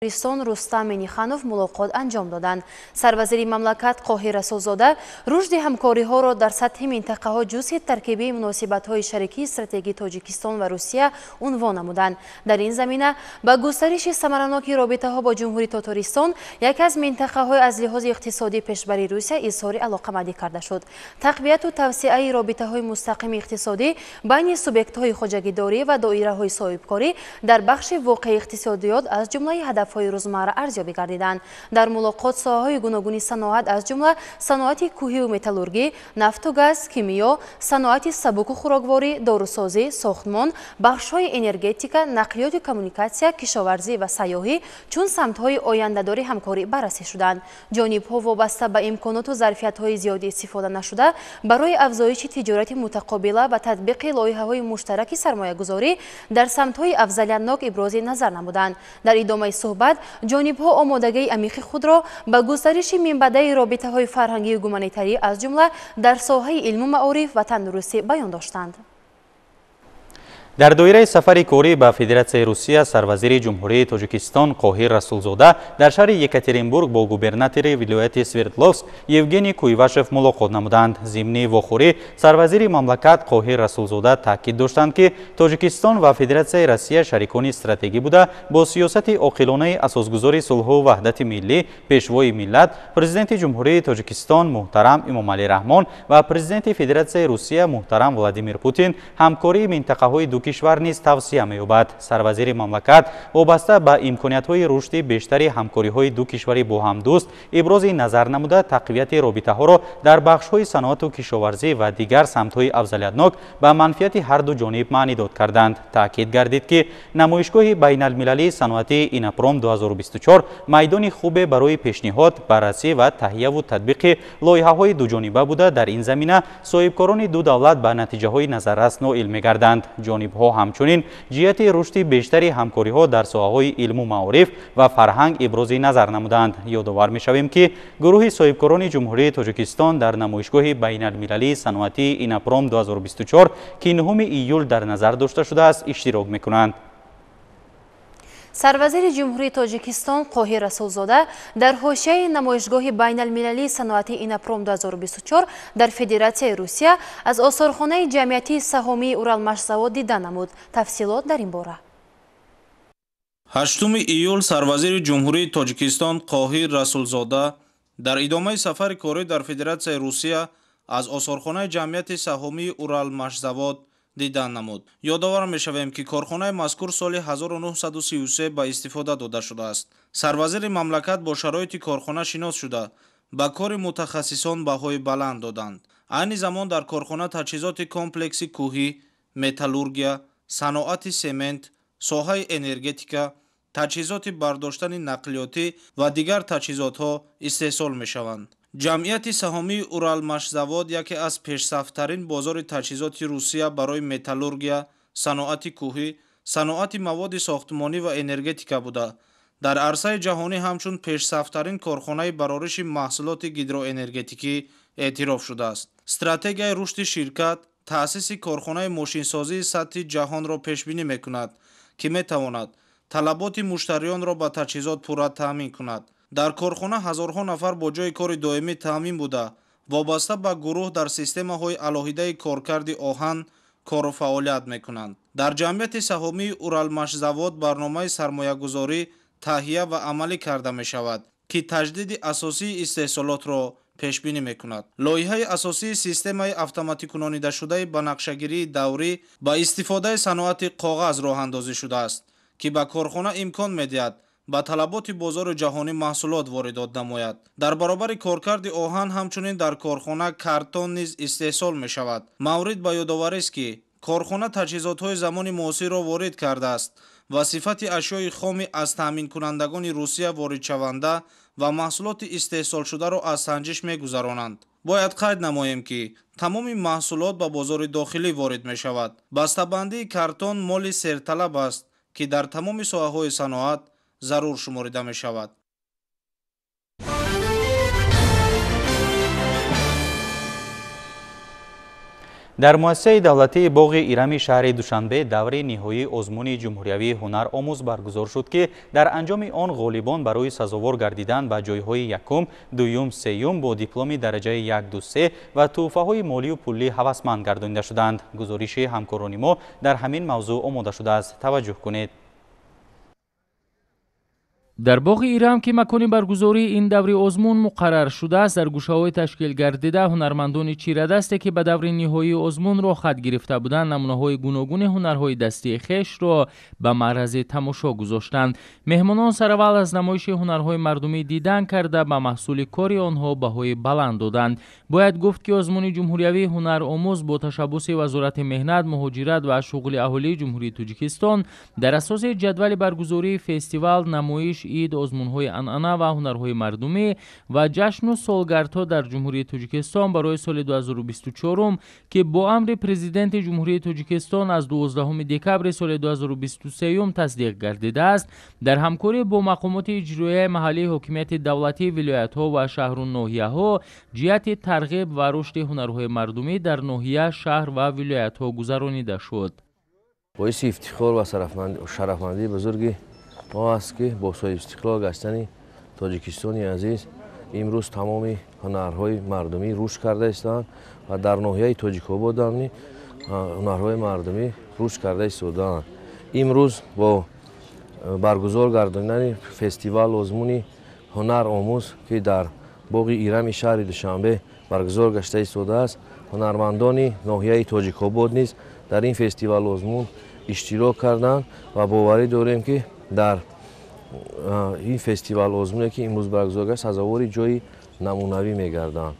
Тоҷикистон Рустам Минниханов мулоқот анҷом доданд. Сарвазири мамлакат Қоҳир Расулзода рушди ҳамкориҳоро дар сатҳи минтақаҳо ҷузъи таркибии муносибатҳои шарикии стратегии Тоҷикистон ва Русия унвон намуданд. Дар ин замина ба густариши самараноки робитаҳо бо Ҷумҳурии Тотористон, яке аз минтақаҳои аз лиҳози иқтисодӣ пешбари Русия, изҳори алоқамандӣ карда шуд. Тақвияту тавсеаи робитаҳои мустақими иқтисодӣ байни субъектҳои хоҷагидорӣ ва доираҳои соҳибкорӣ дар бахши воқеи иқтисодиёт аз ҷумлаи ҳадафҳои рӯзмарра арзёбӣ гардиданд. Дар мулоқот соҳаҳои гуногуни саноат, аз ҷумла саноати кӯҳиву металлургӣ, нафту газ, кимиё, саноати сабуку хӯрокворӣ, дорусозӣ, сохтмон, бахшҳои энергетика, нақлиёту коммуникатсия, кишоварзӣ ва сайёҳӣ чун самтҳои ояндадори ҳамкорӣ баррасӣ шуданд. Ҷонибҳо вобаста ба имконоту зарфиятҳои зиёди истифода нашуда барои афзоиши тиҷорати мутақобила ва татбиқи лоиҳаҳои муштараки сармоягузорӣ дар самтҳои афзалиятнок ибрози назар намуданд. Дар идомаи суҳбат ҷонибҳо омодагии амиқи худро ба густариши минбаъдаи робитаҳои фарҳангию гуманитарӣ, аз ҷумла дар соҳаи илму маориф ва тандурустӣ баён доштанд. Дар доираи сафари корӣ ба Федератсияи Русия сарвазири Ҷумҳурии Тоҷикистон Қоҳир Расулзода дар шаҳри Екатеринбург бо губернатори вилояти Свердловск Евгений Куйвашев мулоқот намуданд. Зимни вохӯрӣ сарвазири мамлакат Қоҳир Расулзода таъкид доштанд, ки Тоҷикистон ва Федератсияи Россия шарикони стратегӣ буда, бо сиёсати оқилонаи асосгузори сулҳу ваҳдати миллӣ, пешвои миллат, Президенти Ҷумҳурии Тоҷикистон муҳтарам Эмомалӣ Раҳмон ва Президенти Федератсияи Русия муҳтарам Владимир Путин ҳамкории минтақаҳои ду кишвар низ тавсия меёбад. Сарвазири мамлакат вобаста ба имкониятҳои рушди бештари ҳамкориҳои ду кишвари бо ҳамдӯст ибрози назар намуда, тақвияти робитаҳоро дар бахшҳои саноату кишоварзӣ ва дигар самтҳои афзалиятнок ба манфиати ҳарду ҷониб маънидод карданд. Таъкид гардид, ки намоишгоҳи байналмилалии саноатии Инопром 2024 майдони хубе барои пешниҳод, баррасӣ ва таҳияву татбиқи лоиҳаҳои дуҷониба буда, дар ин замина соҳибкорони ду давлат ба натиҷаҳои назаррас ноил мегарданд. Ҷонибҳо ҳамчунин ҷиҳати рушди бештари ҳамкориҳо дар соҳаҳои илму маориф ва фарҳанг ибрози назар намуданд. Ёдовар мешавем, ки гурӯҳи соҳибкорони Ҷумҳурии Тоҷикистон дар намоишгоҳи байналмилалии саноатии Инопром 2024, ки 9 июл дар назар дошта шудааст, иштирок мекунанд. Сарвазири Ҷумҳурии Тоҷикистон Қоҳир Расулзода дар ҳошияи намоишгоҳи байналмилалии саноатии Инопром 2024 дар Федератсияи Русия аз осорхонаи ҷамъиятии саҳомии Уралмашзавод дида намуд. Тафсилот дар ин бора. 8 июл сарвазири Ҷумҳурии Тоҷикистон Қоҳир Расулзода дар идомаи сафари корӣ дар Федератсияи Русия аз осорхонаи ҷамъияти саҳомии Уралмашзавод дидан намуд. Ёдовар мешавем, ки корхонаи мазкур соли 1933 ба истифода дода шудааст. Сарвазири мамлакат бо шароити корхона шинос шуда, ба кори мутахассисон баҳои баланд доданд. Айни замон дар корхона таҷҳизоти комплекси кӯҳӣ, металлургия, саноати семент, соҳаи энергетика, таҷҳизоти бардоштани нақлиётӣ ва дигар таҷҳизотҳо истеҳсол мешаванд. Ҷамъияти саҳомии Уралмашзавод яке аз пешсафтарин бозори таҷҳизоти Русия барои металлургия, саноати кӯҳӣ, саноати маводи сохтмонӣ ва энергетика буда, дар арсаи ҷаҳонӣ ҳамчун пешсафтарин корхонаи барориши маҳсулоти гидроэнергетикӣ эътироф шудааст. Стратегияи рушди ширкат таъсиси корхонаи мошинсозии сатҳи ҷаҳонро пешбинӣ мекунад, ки метавонад талаботи муштариёнро ба таҷҳизот пурра таъмин кунад. Дар корхона ҳазорҳо нафар бо ҷойи кори доимӣ таъмин буда, вобаста ба гурӯҳ дар системаҳои алоҳидаи коркарди оҳан кору фаъолият мекунанд. Дар ҷамъияти саҳомии Уралмашзавод барномаи сармоягузорӣ таҳия ва амалӣ карда мешавад, ки таҷдиди асосии истеҳсолотро пешбинӣ мекунад. Лоиҳаи асосии системаи автоматикунонидашудаи ба нақшагирии даврӣ ба истифодаи саноати коғаз роҳандозӣ шудааст, ки ба корхона имкон медиҳад ба талаботи бозори ҷаҳонӣ маҳсулот воридот намояд. Дар баробари коркарди оҳан ҳамчунин дар корхона картон низ истеҳсол мешавад. Маврид ба ёдоварист, ки корхона таҷҳизотҳои замони муосирро ворид кардааст ва сифати ашёи хоми аз таъминкунандагони Русия воридшаванда ва маҳсулоти истеҳсолшударо аз санҷиш мегузаронанд. Бояд қайд намоем, ки тамоми маҳсулот ба бозори дохилӣ ворид мешавад. Бастабандии картон моли серталаб аст, ки дар тамоми соҳаҳои саноат зарур шуморида мешавад. Дар муассисаи давлатии боғи Ирами шаҳри Душанбе даври ниҳоии озмуни ҷумҳуриявии ҳунаромӯз баргузор шуд, ки дар анҷоми он ғолибон барои сазовор гардидан ба ҷойҳои якум, дуюм, сеюм бо дипломи дараҷаи 1, 2, 3 ва тӯҳфаҳои молию пулӣ ҳавасманд гардонида шуданд. Гузориши ҳамкорони мо дар ҳамин мавзӯъ омода шудааст. Таваҷҷӯҳ кунед. Дар боғи Ирам, ки макони баргузории ин даври озмун муқаррар шудааст, дар гӯшаҳои ташкил гардида ҳунармандони чирадасте, ки ба даври ниҳоии озмун роҳхат гирифта буданд, намунаҳои гуногуни ҳунарҳои дастии хешро ба маърази тамошо гузоштанд. Меҳмонон сараввал аз намоиши ҳунарҳои мардумӣ дидан карда, ба маҳсули кори онҳо баҳои баланд доданд. Бояд гуфт, ки озмуни ҷумҳуриявии ҳунаромӯз бо ташаббуси Вазорати меҳнат, муҳоҷират ва шуғли аҳолии Ҷумҳурии Тоҷикистон дар асоси ҷадвали баргузории фестивал, намоиш, ид, озмунҳои анъана ва ҳунарҳои мардумӣ ва ҷашну солгардҳо дар Ҷумҳурии Тоҷикистон барои соли 2024, ки бо амри Президенти Ҷумҳурии Тоҷикистон аз 12 декабри соли 2023 тасдиқ гардидааст, дар ҳамкорӣ бо мақомоти иҷроияи маҳаллии ҳокимияти давлатии вилоятҳо ва шаҳру ноҳияҳо ҷиҳати тарғиб ва рушди ҳунарҳои мардумӣ дар ноҳия, шаҳр ва вилоятҳо гузаронида шуд. Боиси ифтихор ва шарафмандии бузурги мо аст, ки бо соҳибистиқлол гаштани Тоҷикистони азиз имрӯз тамоми ҳунарҳои мардумӣ рушд карда истодаанд ва дар ноҳияи Тоҷикобод ҳунарҳои мардумӣ рушд карда истодаанд. Имрӯз бо баргузор гардонидани фестивал озмуни ҳунаромӯз, ки дар боғи Ирами шаҳри Душанбе баргузор гашта истодааст, ҳунармандони ноҳияи Тоҷикобод низ дар ин фестивал озмун иштирок карданд ва боварӣ дорем, ки дар ин фестивал озмуне, ки имрӯз баргузор гашт, сазовори ҷойи намунавӣ мегарданд.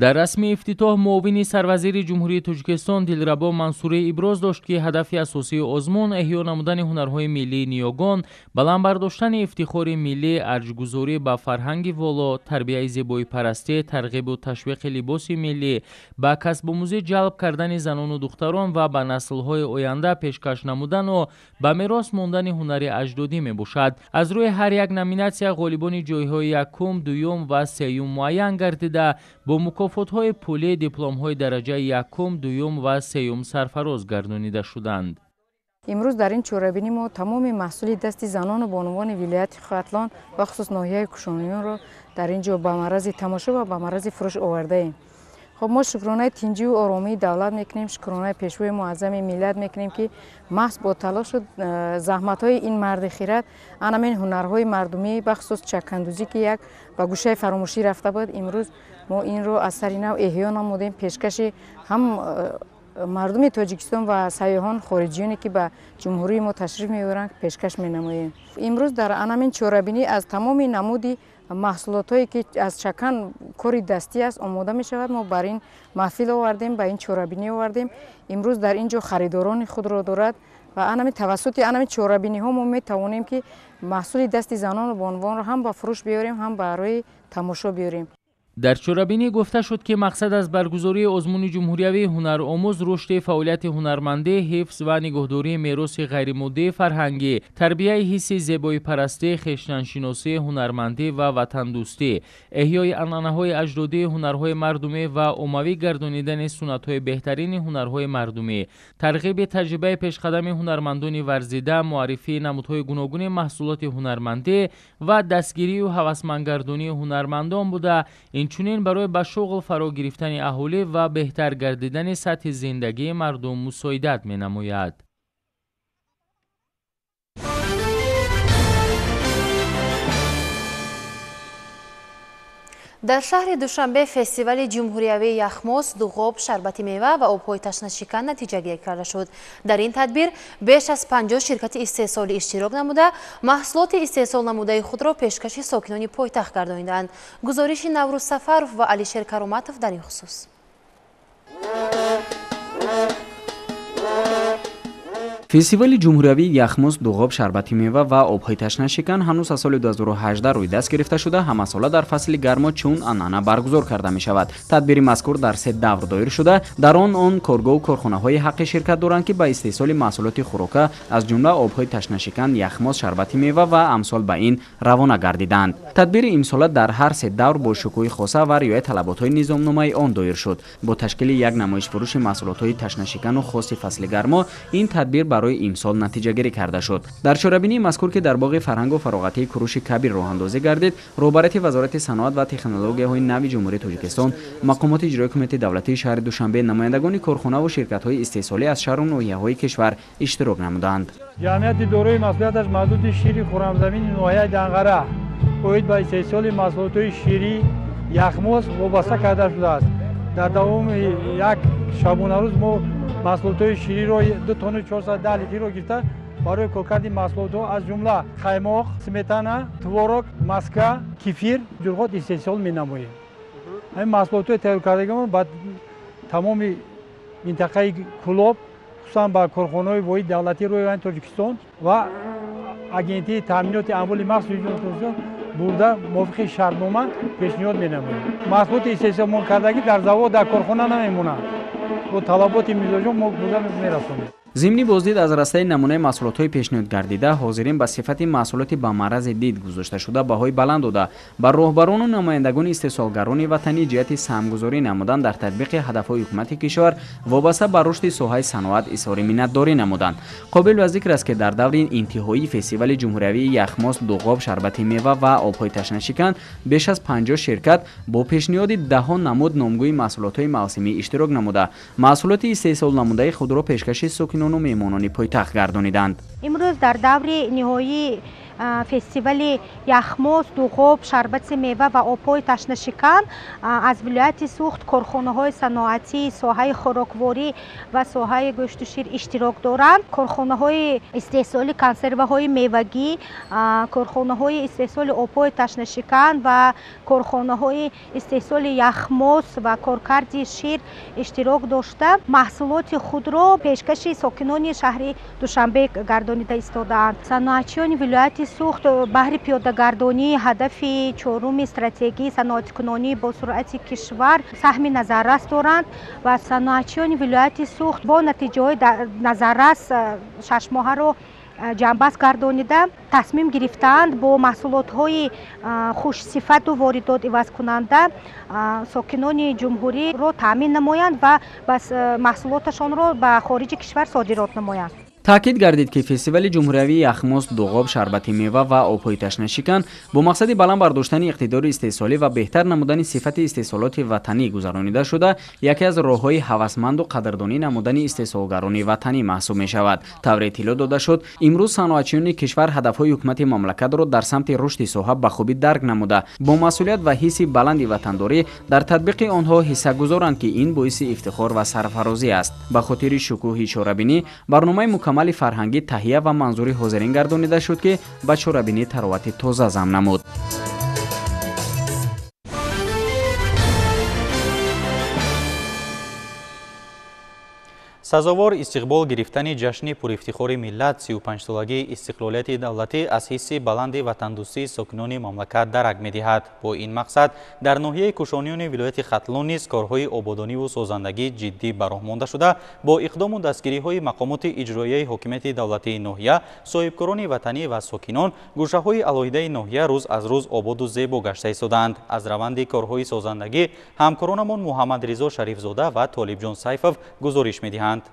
Дар расми ифтитоҳ муовини сарвазири Ҷумҳурии Тоҷикистон Дилрабо Мансурӣ иброз дошт, ки ҳадафи асосии озмун эҳё намудани ҳунарҳои миллии ниёгон, баланд бардоштани ифтихори миллӣ, арҷгузорӣ ба фарҳанги воло, тарбияи зебоипарастӣ, тарғибу ташвиқи либоси миллӣ, ба касбомӯзӣ ҷалб кардани занону духтарон ва ба наслҳои оянда пешкаш намудану ба мерос мондани ҳунари аҷдодӣ мебошад. Аз рӯи ҳар як номинатсия ғолибони ҷойҳои якум, дуюм ва сеюм муайян гардида, бо мукофотҳои пулӣ, дипломҳои дараҷаи якум, дуюм ва сеюм сарфароз гардонида шуданд. Имрӯз дар ин чорабинӣ мо тамоми маҳсули дасти занону бонувони вилояти Хатлон ва хусус ноҳияи Кушониёнро дар ин ҷо ба маърази тамошо ва ба маърази фурӯш овардаем. Хоб, мо шукронаи тинҷию оромии давлат мекунем, шукронаи пешвои муаззами миллат мекунем, ки маҳз бо талошу заҳматҳои ин марди хират анамин ҳунарҳои мардумӣ, бахусус чакандӯзӣ, ки як ба гӯшаи фаромӯшӣ рафта буд, имрӯз мо инро аз сари нав эҳё намудем, пешкаши ҳам мардуми Тоҷикистон ва сайёҳон хориҷиёне, ки ба ҷумҳурии мо ташриф меоранд, пешкаш менамоем. Имрӯз дар анамин чорабинӣ аз тамоми намуди маҳсулотҳое, ки аз чакан кори дастӣ аст, омода мешавад, мо бар ин маҳфил овардем, ба ин чорабинӣ овардем. Имрӯз дар ин ҷо харидорони худро дорад ва анами тавассути анами чорабиниҳо мо метавонем, ки маҳсули дасти занону бонувонро ҳам ба фурӯш биёрем, ҳам барои тамошо биёрем. Дар чорабинӣ гуфта шуд, ки мақсад аз баргузории озмуни ҷумҳуриявии ҳунаромӯз рушди фаъолияти ҳунармандӣ, ҳифз ва нигоҳдории мероси ғайримоддии фарҳангӣ, тарбияи ҳисси зебоипарастӣ, хештаншиносӣ, ҳунармандӣ ва ватандӯстӣ, эҳёи анъанаҳои аҷдодии ҳунарҳои мардумӣ ва оммавӣ гардонидани суннатҳои беҳтарини ҳунарҳои мардумӣ, тарғиби таҷрибаи пешқадами ҳунармандони варзида, муаррифии намудҳои гуногуни маҳсулоти ҳунармандӣ ва дастгирию ҳавасмандгардонии ҳунармандон буда, инчунин барои ба шуғл фаро гирифтани аҳолӣ ва беҳтар гардидани сатҳи зиндагии мардум мусоидат менамояд. Дар шаҳри Душанбе фестивали ҷумҳуриявии яхмоз, дуғоб, шарбати мева ва обҳои ташнашикан натиҷагирӣ карда шуд. Дар ин тадбир беш аз 50 ширкати истеҳсолӣ иштирок намуда, маҳсулоти истеҳсол намудаи худро пешкаши сокинони пойтахт гардониданд. Гузориши Наврӯз Сафаров ва Алишер Кароматов дар ин хусус. Фестивали ҷумҳуриявии яхмоз, дуғоб, шарбати мева ва обҳои ташнашикан ҳанӯз аз соли 2018 рӯй даст гирифта шуда, ҳамасола дар фасли гармо чун анъана баргузор карда мешавад. Тадбири мазкур дар се давр доир шуда, дар он коргоҳу корхонаҳои ҳаққи ширкат доранд, ки ба истеҳсоли маҳсулоти хӯрока аз ҷумла обҳои ташнашикан, яхмоз, шарбати мева ва амсол ба ин равона гардиданд. Тадбири имсола дар ҳар се давр бо шукӯҳи хоса ва риояи талаботҳои низомномаи он доир шуд. Бо ташкили як намоишфурӯши маҳсулотҳои ташнашикану хоси фасли гармо ин тадбир барои имсол натиҷагирӣ карда шуд. Дар чорабинии мазкур, ки дар боғи фарҳангу фароғатии Куруши Кабир роҳандозӣ гардид, роҳбарияти Вазорати саноат ва технологияҳои нави Ҷумҳурии Тоҷикистон, мақомоти иҷроии ҳукумати давлатии шаҳри Душанбе, намояндагони корхонаву ширкатҳои истеҳсолӣ аз шаҳру ноҳияҳои кишвар иштирок намуданд. Ҷамъияти дорои масъулияташ маҳдуди шири Хуррамзамини ноҳияи Данғара оид ба истеҳсоли маҳсулотҳои ширӣ яхмоз вобаста карда шудааст. Дар давоми як шабонарӯз мо маҳсулотҳои шириро 2 тонна 410 литриро гирифта барои коркарди маҳсулотҳо аз ҷумла қаймоқ, сметана, творог, маска, кефир, ҷурғот истеҳсол менамоем. Ҳамин маҳсулотҳои тайёркардагимон ба тамоми минтақаи Кӯлоб, хусусан ба корхонаҳои воҳиди давлатии рӯи Тоҷикистон ва агентии таъминоти амволи махсуси Тоҷикистон бурда мувофиқи шартнома пешниҳод менамоем. Маҳсулоти истеҳсолкардагӣ дар завод, дар корхона намемонад. Бо талаботи мизоҷон мо бурда мерасонем. Зимни боздид аз растаи намунаи маҳсулотҳои пешниҳод гардида, ҳозирин ба сифати маҳсулоти ба маърази дид гузошташуда баҳои баланд дода, ба роҳбарону намояндагони истеҳсолгарони ватанӣ ҷиҳати саҳмгузорӣ намудан дар татбиқи ҳадафҳои ҳукумати кишвар вобаста ба рушди соҳаи саноат изҳори миннатдорӣ намуданд. Қобил ба зикр аст, ки дар даври интиҳоии фестивали ҷумҳуриявии яхмоз, дуғоб, шарбати мева ва обҳои ташнашикан беш аз 50 ширкат бо пешниҳоди даҳон намуд номгӯи маҳсулотҳои мавсимӣ иштирок намуда, маҳсулоти истеҳсолнамудаи худро пешкаши сокинон ва меҳмонони пойтахт гардониданд. Имрӯз дар даври ниҳоии фестивали яхмоз, дуғоб, шарбати мева ва обҳои ташнашикан аз вилояти Суғд корхонаҳои саноатӣ, соҳаи хӯрокворӣ ва соҳаи гӯшту шир иштирок доранд. Корхонаҳои истеҳсоли консерваҳои мевагӣ, корхонаҳои истеҳсоли обҳои ташнашикан ва корхонаҳои истеҳсоли яхмоз ва коркарди шир иштирок дошта, маҳсулоти худро пешкаши сокинони шаҳри Душанбе гардонида истодаанд. Саноатчиёни вилояти Суғд баҳри пиёдагардонии ҳадафи чоруми стратегии саноаткунонӣ бо суръати кишвар саҳми назаррас доранд ва саноатчиёни вилояти Суғд бо натиҷаҳои назаррас шашмоҳаро ҷамъбаст гардонида тасмим гирифтаанд бо маҳсулотҳои хушсифату воридот ивазкунанда сокинони ҷумҳуриро таъмин намоянд ва маҳсулоташонро ба хориҷи кишвар содирот намоянд. Таъкид гардид, ки фестивали ҷумҳуриявии яхмоз, дуғоб, шарбати мева ва обҳои ташнашикан бо мақсади баланд бардоштани иқтидори истеҳсолӣ ва беҳтар намудани сифати истеҳсолоти ватанӣ гузаронида шуда, яке аз роҳҳои ҳавасманду қадрдонӣ намудани истеҳсолгарони ватанӣ маҳсуб мешавад. Тавре иттилоъ дода шуд, имрӯз саноатчиёни кишвар ҳадафҳои ҳукумати мамлакатро дар самти рушди соҳа ба хубӣ дарк намуда, бо масъулият ва ҳисси баланди ватандорӣ дар татбиқи онҳо ҳисса гузоранд, ки ин боиси ифтихор ва сарфарозӣ аст. Ба хотири шукӯҳи чорабинӣ барномаи мукаммали фарҳангӣ таҳия ва манзури ҳозирин гардонида шуд, ки ба чорабинӣ таровати тоза зам намуд. Сазовор истиқбол гирифтани ҷашни пурифтихори миллат 35-солагии истиқлолияти давлатӣ аз ҳисси баланди ватандӯстии сокинони мамлакат дарак медиҳад. Бо ин мақсад дар ноҳияи Кушониёни вилояти Хатлон низ корҳои ободониву созандагӣ ҷиддӣ ба роҳ монда шуда, бо иқдому дастгириҳои мақомоти иҷроияи ҳокимияти давлатии ноҳия, соҳибкорони ватанӣ ва сокинон гӯшаҳои алоҳидаи ноҳия рӯз аз рӯз ободу зебо гашта истодаанд. Аз раванди корҳои созандагӣ ҳамкоронамон Муҳаммадризо Шарифзода ва Толибҷон Сайфов гузориш медиҳанд.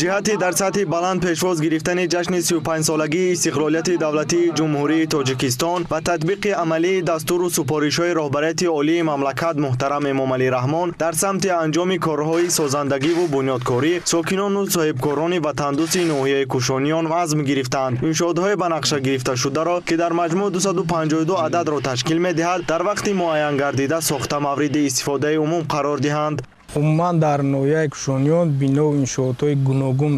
Ҷиҳати дар сатҳи баланд пешвоз гирифтани ҷашни 35-солагии истиқлолияти давлатии Ҷумҳурии Тоҷикистон ва татбиқи амалии дастуру супоришҳои роҳбарияти олии мамлакат муҳтарам Эмомалӣ Раҳмон дар самти анҷоми корҳои созандагиву бунёдкорӣ сокинону соҳибкорони ватандӯсти ноҳияи Кушониён азм гирифтанд. Иншоотҳои ба нақша гирифташударо, ки дар маҷмӯъ 252 ададро ташкил медиҳад, дар вақти муайянгардида сохта мавриди истифодаи умум қарор диҳанд. Умуман дар ноҳияи Кушониён бинову иншоотҳои гуногун,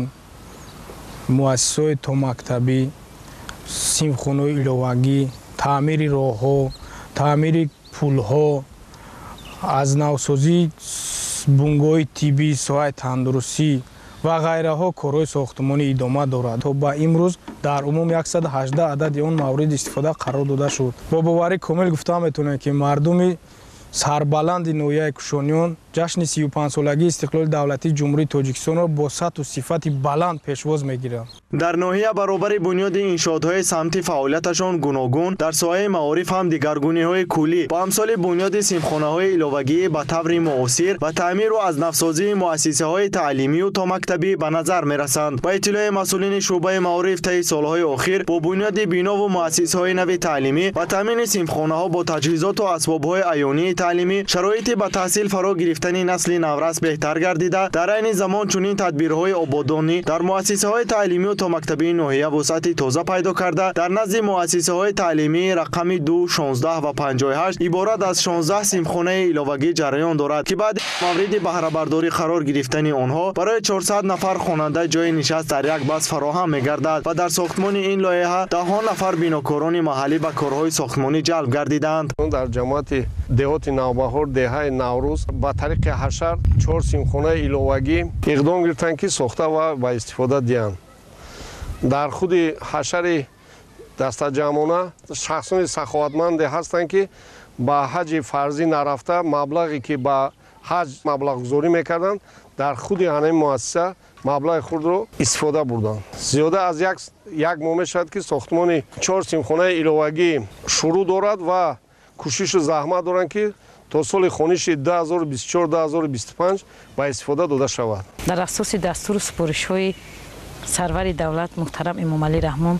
муассисаҳои томактабӣ, синфхонаҳои иловагӣ, таъмири роҳҳо, таъмири пулҳо, аз навсозии бунгоҳи тиббӣ, соҳаи тандурустӣ ва ғайраҳо корҳои сохтмонӣ идома дорад. То ба имрӯз дар умум 118 адади он мавриди истифода қарор дода шуд. Бо боварӣ комил гуфта метавонем, ки мардуми сарбаланди ноҳияи Кушониён ҷашни 35-солагии истиқлоли давлатии Ҷумҳурии Тоҷикистонро бо сатҳу сифати баланд пешвоз мегиранд. Дар ноҳия баробари бунёди иншоотҳои самти фаъолияташон гуногун, дар соҳаи маориф ҳам дигаргуниҳои куллӣ бо амсоли бунёди синфхонаҳои иловагӣ ба таври муосир ва таъмиру аз навсозии муассисаҳои таълимию томактабӣ ба назар мерасанд. Ба иттилои масъулини шӯъбаи маориф, таи солҳои охир бо бунёди бинову муассисаҳои нави таълимӣ ва таъмини синфхонаҳо бо таҷҳизоту асбобҳои аёнии таълимӣ шароити ба таҳсил фаро гирифтани насли наврас беҳтар гардида, дар айни замон чунин тадбирҳои ободонӣ дар муассисаҳои таълимию томактабии ноҳия вусъати тоза пайдо карда, дар назди муассисаҳои таълимии рақами 2, 16 ва 58 иборат аз 16 синфхонаи иловагӣ ҷараён дорад, ки баъди мавриди баҳрабардорӣ қарор гирифтани онҳо барои 400 нафар хонанда ҷои нишаст дар як бас фароҳам мегардад ва дар сохтмони ин лоиҳа даҳҳо нафар бинокорони маҳаллӣ ба корҳои сохтмонӣ ҷалб гардиданд. Дар ҷамоати деҳоти Навбаҳор, деҳаи Наврӯз ба тариқи ҳашар 4 синфхонаи иловагӣ иқдом гирифтанд, ки сохта ва ба истифода диҳанд. Дар худи ҳашари дастаҷамъона шахсони саховатманде ҳастанд, ки ба ҳаҷи фарзӣ нарафта маблағе ки ба ҳаҷ маблағгузорӣ мекарданд, дар худи ҳамин муассиса маблағи худро истифода бурданд. Зиёда аз як моҳ мешавад, ки сохтмони 4 синфхонаи иловагӣ шурӯъ дорад ва кӯшишу заҳмат доранд, ки то соли хониши 2024-2025 ба истифода дода шавад. Дар асоси дастуру супоришҳои сарвари давлат муҳтарам Эмомалӣ Раҳмон,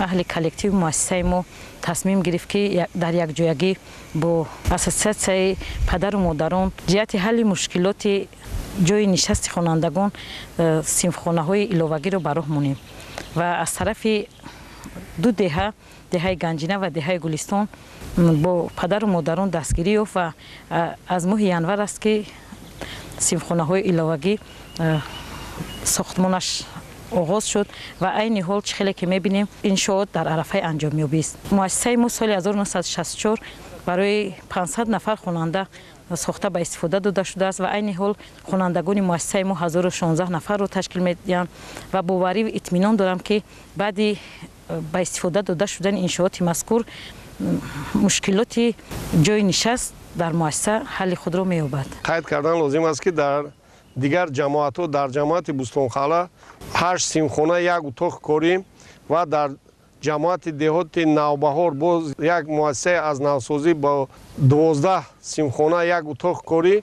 аҳли коллективи муассисаи мо тасмим гирифт, ки дар якҷоягӣ бо ассотсиатсияи падару модарон ҷиҳати ҳалли мушкилоти ҷои нишасти хонандагон синфхонаҳои иловагиро ба роҳ монем ва аз тарафи ду деҳа, деҳаи Ганҷина ва деҳаи Гулистон, бо падару модарон дастгирӣ ёфт ва аз моҳи январ аст, ки синфхонаҳои иловагӣ сохтмонаш оғоз шуд ва айни ҳол чӣ хеле ки мебинем, иншоот дар арафаи анҷомёбист. Муассисаи мо соли 1964 барои 500 нафар хонанда сохта ба истифода дода шудааст ва айни ҳол хонандагони муассисаи мо 1016 нафарро ташкил медиҳанд ва боварӣ итминон дорам, ки баъди ба истифода дода шудани иншооти мазкур мушкилоти ҷои нишаст дар муассиса ҳалли худро меёбад. Қайд кардан лозим аст, ки дар дигар ҷамоатҳо, дар ҷамоати Бӯстонқалъа 8 синфхона, як утоқи корӣ ва дар ҷамоати деҳоти Навбаҳор боз як муассисаи аз навсозӣ бо 12 синфхона, як утоқи корӣ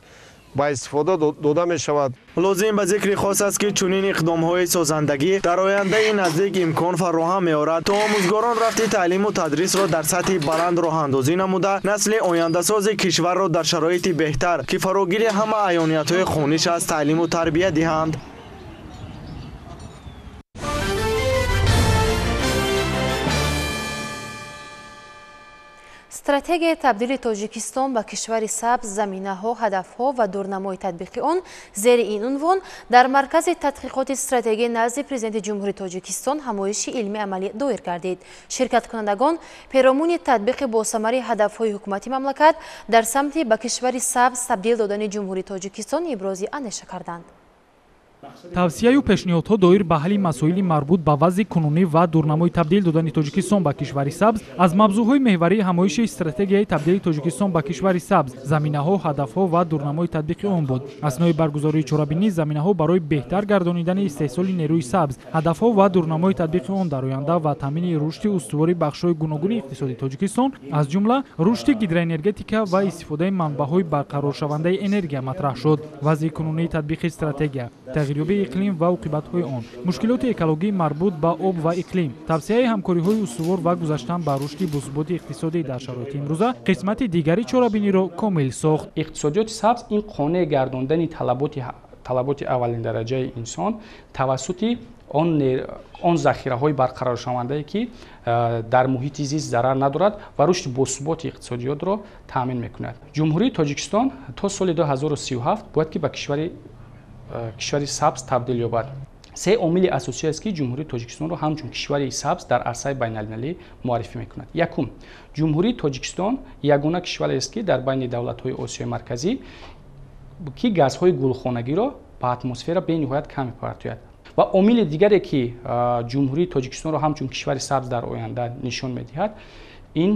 ба истифода дода мешавад. Лозим ба зикри хос аст, ки чунин иқдомҳои созандагӣ дар ояндаи наздик имкон фароҳам меорад, то омӯзгорон рафти таълиму тадрисро дар сатҳи баланд роҳандозӣ намуда, насли ояндасози кишварро дар шароити беҳтар, ки фарогири ҳама аёниятҳои хониш аст, таълиму тарбия диҳанд. Стратегияи табдили Тоҷикистон ба кишвари сабз, заминаҳо, ҳадафҳо ва дурнамои татбиқи он зери ин унвон дар Маркази тадқиқоти стратегӣ назди Президенти Ҷумҳурии Тоҷикистон ҳамоиши илмии амалӣ доир гардид. Ширкаткунандагон перомуни татбиқи босамари ҳадафҳои ҳукумати мамлакат дар самти ба кишвари сабз табдил додани Ҷумҳурии Тоҷикистон ибрози андеша карданд. Тавсияю пешниҳодҳо доир ба ҳалли масоили марбут ба вазъи кунунӣ ва дурнамои табдил додани Тоҷикистон ба кишвари сабз аз мавзӯъҳои меҳварии ҳамоиши стратегияи табдили Тоҷикистон ба кишвари сабз, заминаҳо, ҳадафҳо ва дурнамои татбиқи он буд. Аснои баргузории чорабинӣ заминаҳо барои беҳтар гардонидани истеҳсоли нерӯи сабз, ҳадафҳо ва дурнамои татбиқи он дар оянда ва таъмини рушди устувори бахшҳои гуногуни иқтисоди Тоҷикистон, аз ҷумла рушди гидроэнергетика ва истифодаи манбаъҳои барқароршавандаи энергия матраҳ шуд. Вазъи кунунии татбиқи стратегия, тағйирёбии иқлим ва оқибатҳои он, мушкилоти экологӣ марбут ба об ва иқлим, тавсияи ҳамкориҳои устувор ва гузаштан ба рушди босуботи иқтисодӣ дар шароити имрӯза қисмати дигари чорабиниро комил сохт. Иқтисодиёти сабз ин қонеъ гардондани талаботи аввалиндараҷаи инсон тавассути он захираҳои барқароршавандае, ки дар муҳити зист зарар надорад ва рушди босуботи иқтисодиётро таъмин мекунад. Ҷумҳурии Тоҷикистон то соли 2037 бояд ки ба кишвари сабз табдил ёбад. Се омили асосӣ аст, ки Ҷумҳурии Тоҷикистонро ҳамчун кишвари сабз дар арсаи байналмилалӣ муаррифӣ мекунад. Якум, Ҷумҳурии Тоҷикистон ягона кишварест, ки дар байни давлатҳои Осиёи Марказӣ ки газҳои гулхонагиро Ба атмосфера бениҳоят кам мепартояд. Ва омили дигаре, ки Ҷумҳурии Тоҷикистонро ҳамчун кишвари сабз дар оянда нишон медиҳад, ин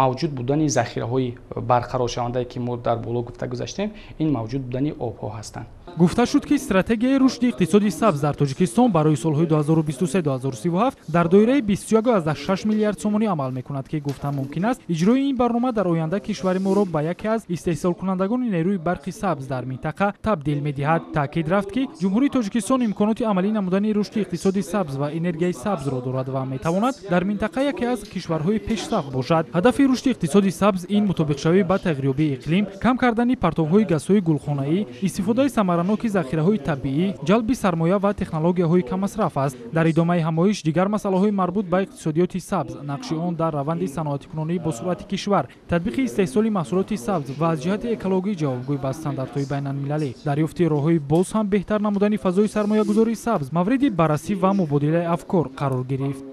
мавҷуд будани захираҳои барқароршавандае, ки мо дар боло гуфта гузаштем, ин мавҷуд будани обҳо ҳастанд. Гуфта шуд, ки стратегияи рушди иқтисоди сабз дар Тоҷикистон барои солҳои 2023-2037 дар доираи 21,6 миллиард сомонӣ амал мекунад, ки гуфтан мумкин аст, иҷрои ин барнома дар оянда кишвари моро ба яке аз истеҳсолкунандагони нерӯи барқи сабз дар минтақа табдил медиҳад. Таъкид рафт, ки Ҷумҳурии Тоҷикистон имконоти амалӣ намудани рушди иқтисоди сабз ва энергияи сабзро дорад ва метавонад дар минтақа яке аз кишварҳои пешсаф бошад. Ҳадафи рушди иқтисоди сабз ин мутобиқшавӣ ба тағйирёбии иқлим, кам кардани партовҳои газҳои гулхонаӣ, истифодаи самараноки захираҳои табиӣ, ҷалби сармоя ва технологияҳои каммасраф аст. Дар идомаи ҳамоиш дигар масъалаҳои марбут ба иқтисодиёти сабз, нақши он дар раванди саноатикунонии босуръати кишвар, татбиқи истеҳсоли маҳсулоти сабз ва аз ҷиҳати экологӣ ҷавобгӯй ба стандартҳои байналмилалӣ, дарёфти роҳҳои боз ҳам беҳтар намудани фазои сармоягузории сабз мавриди баррасӣ ва мубодилаи афкор қарор гирифт.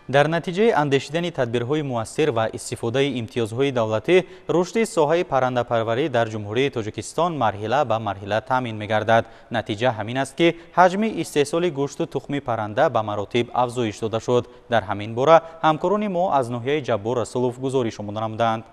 Дар натиҷаи андешидани тадбирҳои муассир ва истифодаи имтиёзҳои давлатӣ, рушди соҳаи паррандапарварӣ дар Ҷумҳурии Тоҷикистон марҳила ба марҳила таъмин мегардад. Натиҷа ҳамин аст, ки ҳаҷми истеҳсоли гӯшту тухми парранда ба маротиб афзоиш дода шуд. Дар ҳамин бора ҳамкорони мо аз ноҳияи Ҷаббор Расулов гузориш омода намуданд.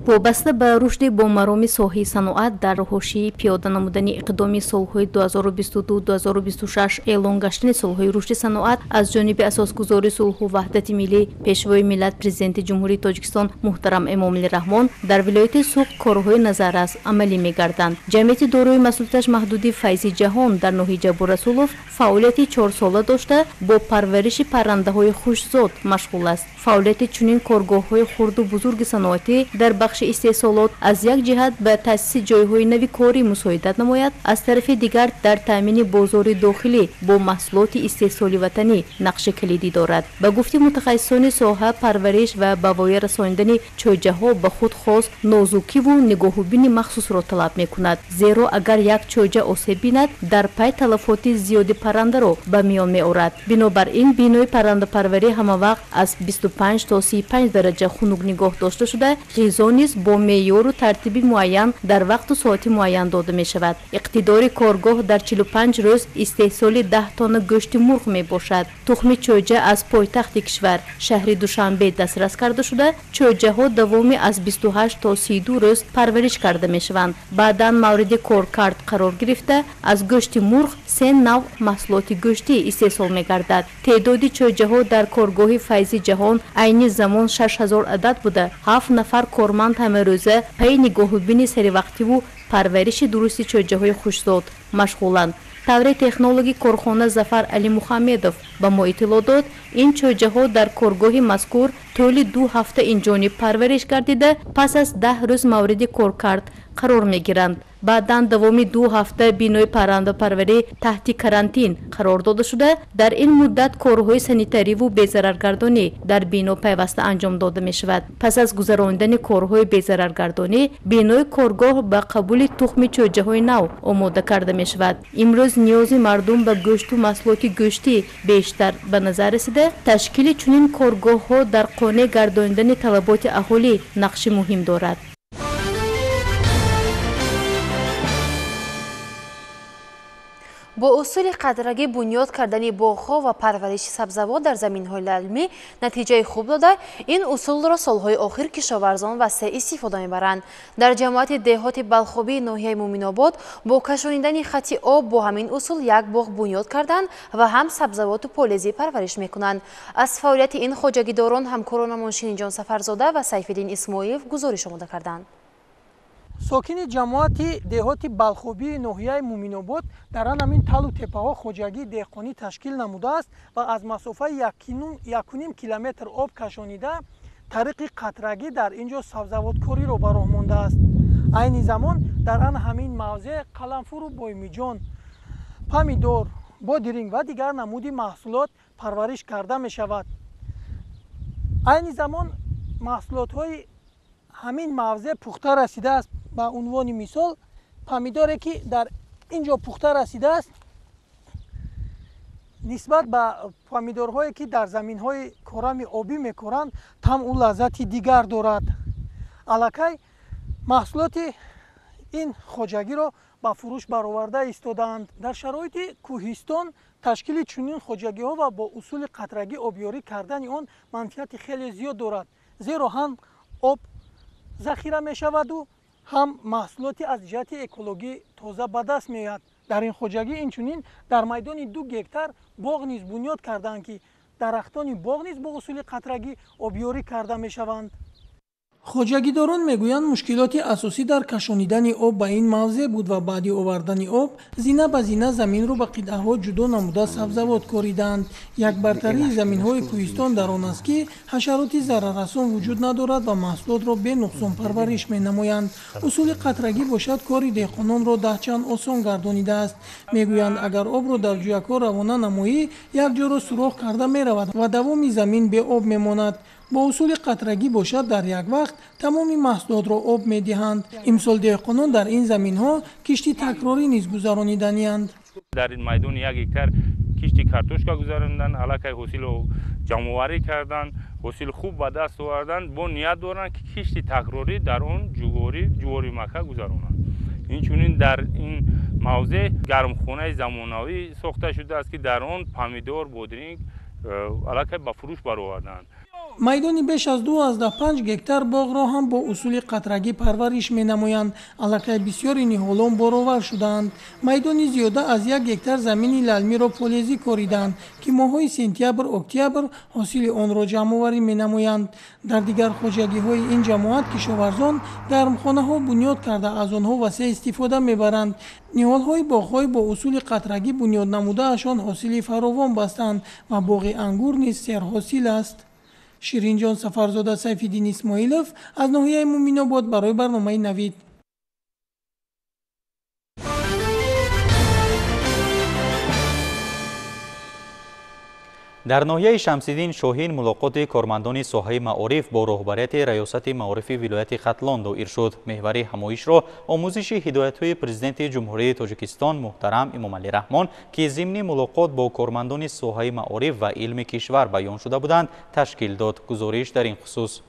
Вобаста ба рушди бомароми соҳаи саноат дар ҳошияи пиёда намудани иқдоми солҳои 2022-2026 эълон гаштани солҳои рушди саноат аз ҷониби асосгузори сулҳу ваҳдати миллӣ, Пешвои миллат, Президенти Ҷумҳурии Тоҷикистон муҳтарам Эмомалӣ Раҳмон дар вилояти Суғд корҳои назаррас амалӣ мегарданд. Ҷамъияти дорои масъулияташ маҳдуди Файзи Ҷаҳон дар ноҳияи Ҷаббор Расулов фаъолияти чорсола дошта, бо парвариши паррандаҳои хушзод машғул аст. Фаъолияти чунин коргоҳҳои хурду бузурги саноатӣ дар бахши истеҳсолот аз як ҷиҳат ба таъсиси ҷойҳои нави корӣ мусоидат намояд, аз тарафи дигар дар таъмини бозори дохилӣ бо маҳсулоти истеҳсоли ватанӣ нақши калидӣ дорад. Ба гуфти мутахассисони соҳа, парвариш ва ба воя расонидани чойҷаҳо ба худ хос нозукиву нигоҳубини махсусро талаб мекунад, зеро агар як чойҷа осеб бинад, дар пай талафоти зиёди паррандаро ба миён меорад. Бинобар ин бинои паррандапарварӣ ҳамавақт аз 25 то 35 дараҷа хунук нигоҳ дошта шуда, ғизо низ бо меъёру тартиби муайян дар вақту соати муайян дода мешавад. Иқтидори коргоҳ дар 45 рӯз истеҳсоли 10 тонна гӯшти мурғ мебошад. Тухми чойҷа аз пойтахти кишвар, шаҳри Душанбе, дастрас карда шуда, чойҷаҳо давоми аз 28 то 32 рӯз парвариш карда мешаванд. Баъдан мавриди коркард қарор гирифта, аз гӯшти мурғ се навъ маҳсулоти гӯштӣ истеҳсол мегардад. Теъдоди чойҷаҳо дар коргоҳи Файзи Ҷаҳон айни замон 6000 адад буда, 7 нафар корманд ҳамарӯза пайи нигоҳубини саривақтиву парвариши дурусти чойҷаҳои хушзод машғуланд. Тавре технологи корхона Зафар Алимухамедов ба мо иттилоъ дод, ин чойҷаҳо дар коргоҳи мазкур тӯли 2 ҳафта инҷониб парвариш гардида, пас аз 10 рӯз мавриди коркард қарор мегиранд. Баъдан давоми 2 ҳафта бинои паррандапарварӣ таҳти карантин қарор дода шуда, дар ин муддат корҳои санитариву безараргардонӣ дар бино пайваста анҷом дода мешавад. Пас аз гузаронидани корҳои безараргардонӣ, бинои коргоҳ ба қабули тухми чойҷаҳои нав омода карда мешавад. Имрӯз ниёзи мардум ба гӯшту маҳсулоти гӯштӣ бештар ба назар расида, ташкили чунин коргоҳҳо дар қонеъ гардонидани талаботи аҳолӣ нақши муҳим дорад. Бо усули қатрагӣ бунёд кардани боғҳо ва парвариши сабзавот дар заминҳои лалмӣ натиҷаи хуб дода, ин усулро солҳои охир кишоварзон васеъ истифода мебаранд. Дар ҷамоати деҳоти Балхобии ноҳияи Муминобод бо кашонидани хати об бо ҳамин усул як боғ бунёд карданд ва ҳам сабзавоту полезӣ парвариш мекунанд. Аз фаъолияти ин хоҷагидорон ҳамкоронамон Шиниҷон Сафарзода ва Сайфиддин Исмоилов гузориш омода карданд. Сокини ҷамоати деҳоти Балхобии ноҳияи Муминобод дар ҳамин талу теппаҳо хоҷагии деҳқонӣ ташкил намудааст ва аз масофаи 1,5 километр об кашонида тариқи қатрагӣ дар ин ҷо сабзавоткориро ба роҳ мондааст. Айни замон дар ан ҳамин мавзеъ қаламфуру боймиҷон, помидор, бодиринг ва дигар намуди маҳсулот парвариш карда мешавад. Айни замон маҳсулотҳои ҳамин мавзеъ пухта расидааст. Ба унвони мисол, помидоре ки дар ин ҷо пухта расидааст, нисбат ба помидорҳое ки дар заминҳои корами обӣ мекоранд, тамъу лаззати дигар дорад. Аллакай маҳсулоти ин хоҷагиро ба фурӯш бароварда истодаанд. Дар шароити кӯҳистон ташкили чунин хоҷагиҳо ва бо усули қатрагӣ обёрӣ кардани он манфиати хеле зиёд дорад, зеро ҳам об захира мешаваду ҳам маҳсулоти аз ҷиҳати экологӣ тоза ба даст меояд. Дар ин хоҷагӣ инчунин дар майдони 2 гектар боғ низ бунёд кардаанд, ки дарахтони боғ низ бо усули қатрагӣ обёрӣ карда мешаванд. Хоҷагидорон мегӯянд, мушкилоти асосӣ дар кашонидани об ба ин мавзеъ буд ва баъди овардани об зина ба зина заминро ба қитъаҳо ҷудо намуда сабзавот коридаанд. Як бартарии заминҳои кӯҳистон дар он аст, ки ҳашароти зараррасон вуҷуд надорад ва маҳсулотро бенуқсон парвариш менамоянд. Усули қатрагӣ бошад кори деҳқононро даҳчанд осон гардонидааст. Мегӯянд, агар обро дар ҷӯякҳо равона намоӣ, як ҷоро сурох карда меравад ва давоми замин беоб мемонад. Бо усули қатрагӣ бошад дар як вақт тамоми маҳсулотро об медиҳанд. Имсол деҳқонон дар ин заминҳо кишти такрорӣ низ гузарониданианд. Дар майдони 1 гектар кишти картошка гузаронданд, аллакай ҳосилро ҷамъоварӣ карданд, ҳосил хуб ба даст оварданд. Бо ният доранд, ки кишти такрорӣ дар он ҷуворӣ мака гузаронанд. Инчунин дар ин мавзеъ гармхонаи замонавӣ сохта шудааст, ки дар он помидор, бодринг аллакай ба фурӯш бароварданд. Майдони беш аз 2,5 гектар боғро ҳам бо усули қатрагӣ парвариш менамоянд. Аллакай бисёри ниҳолон боровар шудаанд. Майдони зиёда аз 1 гектар замини лалмиро полезӣ коридаанд, ки моҳҳои сентябр-октябр ҳосили онро ҷамъоварӣ менамоянд. Дар дигар хоҷагиҳои ин ҷамоат кишоварзон гармхонаҳо бунёд карда аз онҳо васеъ истифода мебаранд. Ниҳолҳои боғҳои бо усули қатрагӣ бунёд намудаашон ҳосили фаровон бастанд ва боғи ангур низ серҳосил аст. Ширинҷон Сафарзода, Сайфиддин Исмоилов аз ноҳияи Муминобод барои барномаи Навид. Дар ноҳияи Шамсиддин Шоҳин мулоқоти кормандони соҳаи маориф бо роҳбарияти Раёсати маорифи вилояти Хатлон доир шуд. Меҳвари ҳамоишро омӯзиши ҳидоятҳои президенти Ҷумҳурии Тоҷикистон муҳтарам Эмомалӣ Раҳмон, ки зимни мулоқот бо кормандони соҳаи маориф ва илми кишвар баён шуда буданд, ташкил дод. Гузориш дар ин хусус.